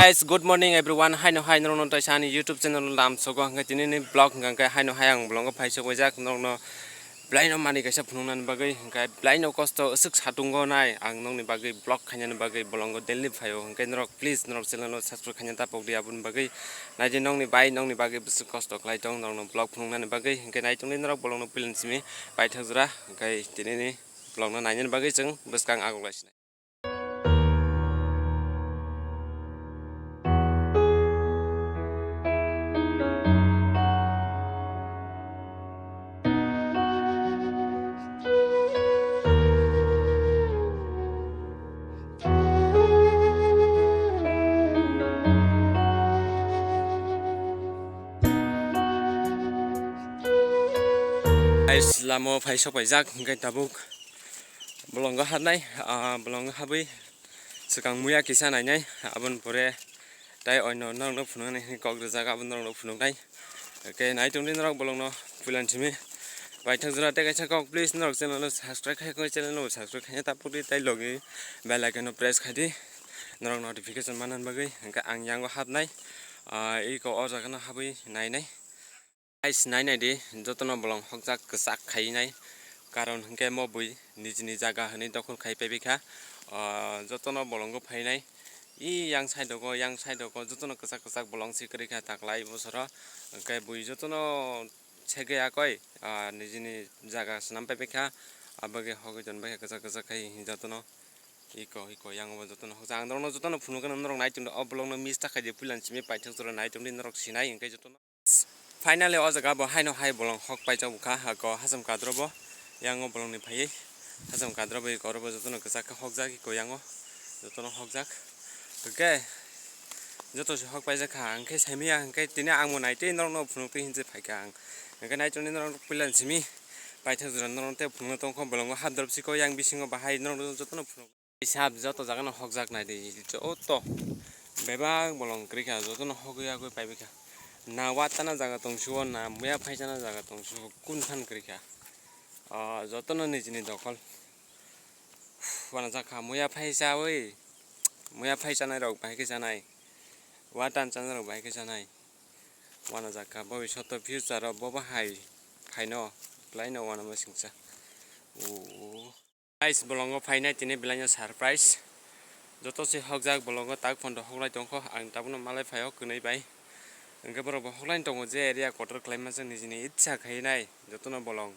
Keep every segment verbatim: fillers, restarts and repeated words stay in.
Guys, good morning everyone. Haino hai norokno taisa ani YouTube channel o lam sogo, hwnkhe tini ni vlog hwnkhe haino hai ang vlog o phai sok waijak norokno belai no manwi kaisa phunuknani bagwi, hwnkhe belai no kosto aswk satungo nai ang nokni bagwi vlog khainani bagwi bolongo daily phaio, hwnkhe norok please norok channel o subscribe khaina ta pokdi aboni bagwi. Naidi nokni bai nokni bagwi bwswk kosto khlai tong norokno vlog phunuknani bagwi, hwnkhe nai tongdi norok bolongno puilani simi paithak jora, hwnkhe tini ni vlog no nainani bagwi chwng bwskang agok lai sinai. Guys, lama o phai sok paijak, hwnkhe tabuk bolongo habnai, ah, bolongo habwi swkang muya kisa nainai, aboni pore tai oino norokno phunuknani hwnwi kok rijak, abo norokno phunuknai. Hwnkhe nai tongdi norok bolongno puilani simi paithak jora tei kaisa kok, please norok channel no subscribe khai, channel no subscribe khaina ta pokdi tei logi bell icon no press khaidi norok notification manna bagwi. Hwnkhe ang yango habnai, ah, iko o jaga no habwi nainai. Guys, nai nai di, jotono bolong hokjak kwchak khai nai, karon hwnkhe mo bui nijini jaga hwnwi dokhol khai paibaikha. Ah, jotono bolongo phainai, i yang side rogo, yang side rogo jotono kwchak kwchak bolong se kwrwikha taklai bosoro, hwnkhe bui jotono segwi akoi, ah, nijini jaga swnam paibaikha, abagwi hogwi tonbaikha kwchak kwchak khai jotono. Iko iko yang bo jotono hokjak, ang norokno jotono phunukgwno norok nai tongdi, o bolongno miss ta khaidi puilani simi paithak jora nai tongdi norok sinai hwnkhe jotono. Finally, o jaga bo haino hai bolong hok paijak bwkha, hako hacham kadro bo, yango bolongni phaiwi hacham kadro bo, eko oro bo jotono kwchak khe hokjak, eko yango jotono hokjak. Hwnkhe joto se hok paijak kha, hwnkhe saimanya, hwnkhe tini ang bo naitwi norokno phunuk twi hinwi phaikha ang. Hwnkhe naitongdi norok puilani simi paithak jora norok tei phunukno tongkha, bolongo hap drop siko yang bisingo bahai norok jotono phunuk. Sap joto jaga no hokjak nai di, joto bebak bolong kwrwi kha, joto no hogwi yagwi paibai kha. Na watana jaga tong sio, na muya phaisana jaga tong sio, kun phan kwrwi kha. Ah, joto no nijini dokol. Wana jakha muya phai chawi, muya phai chanai rok bahai khe chanai, watan chanai rok bahai khe chanai. Wana jakha bo soto future o bo bahai phaino, klaino wana masingcha. O. Guys, bolongo phainai tini belaino surprise. Joto se hokjak bolongo tak phondo hoklai tongkho, ang tabukno malai phaio kwnwi bai. Hwnkhe borok bo hoklai tongo je area kotor khlaima se nijini itsa khainai jotono bolong,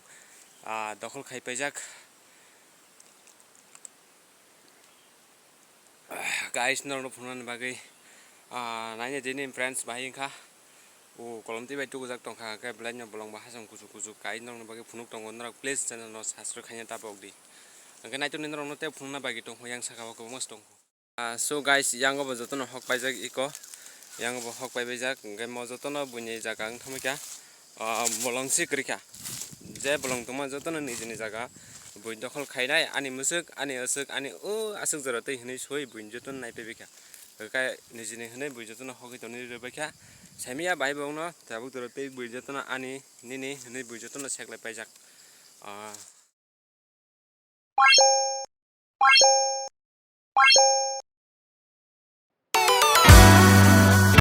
ah, dokhol khai paijak. Guys, norokno phunuknani bagwi, ah, naina dini friends bahai wngkha. O kolom twi bai tubujak tongkha, hwnkhe belaino bolong bo hasam kuchuk kuchuk kai norokni bagwi phunuk tongo, norok please channel no subscribe khaina ta pokdi. Hwnkhe naitokni norokno tei phunukna bagwi tongkho, yang saka o kwbangma se tongkho. Ah, so guys, yango bo jotono hok paijak iko, yango bo hok paibaijak, hwnkhe mo jotono buini jaga wng thangbaikha. Ah, bolong se kwrwikha, je bolong tongma jotono nijini jaga bui dokhol khainai, ani mwswk, ani aswk, ani o aswk jora twi hwnwi soi buini jotono naipaibikha. Hwnkhe nijini hwnwi bui jotono hogwi tonwi rwbaikha. Saimanya bai bongno tabuk toro tei bui jotono ani nini hwnwi bui jotono seklai paijak. Ah.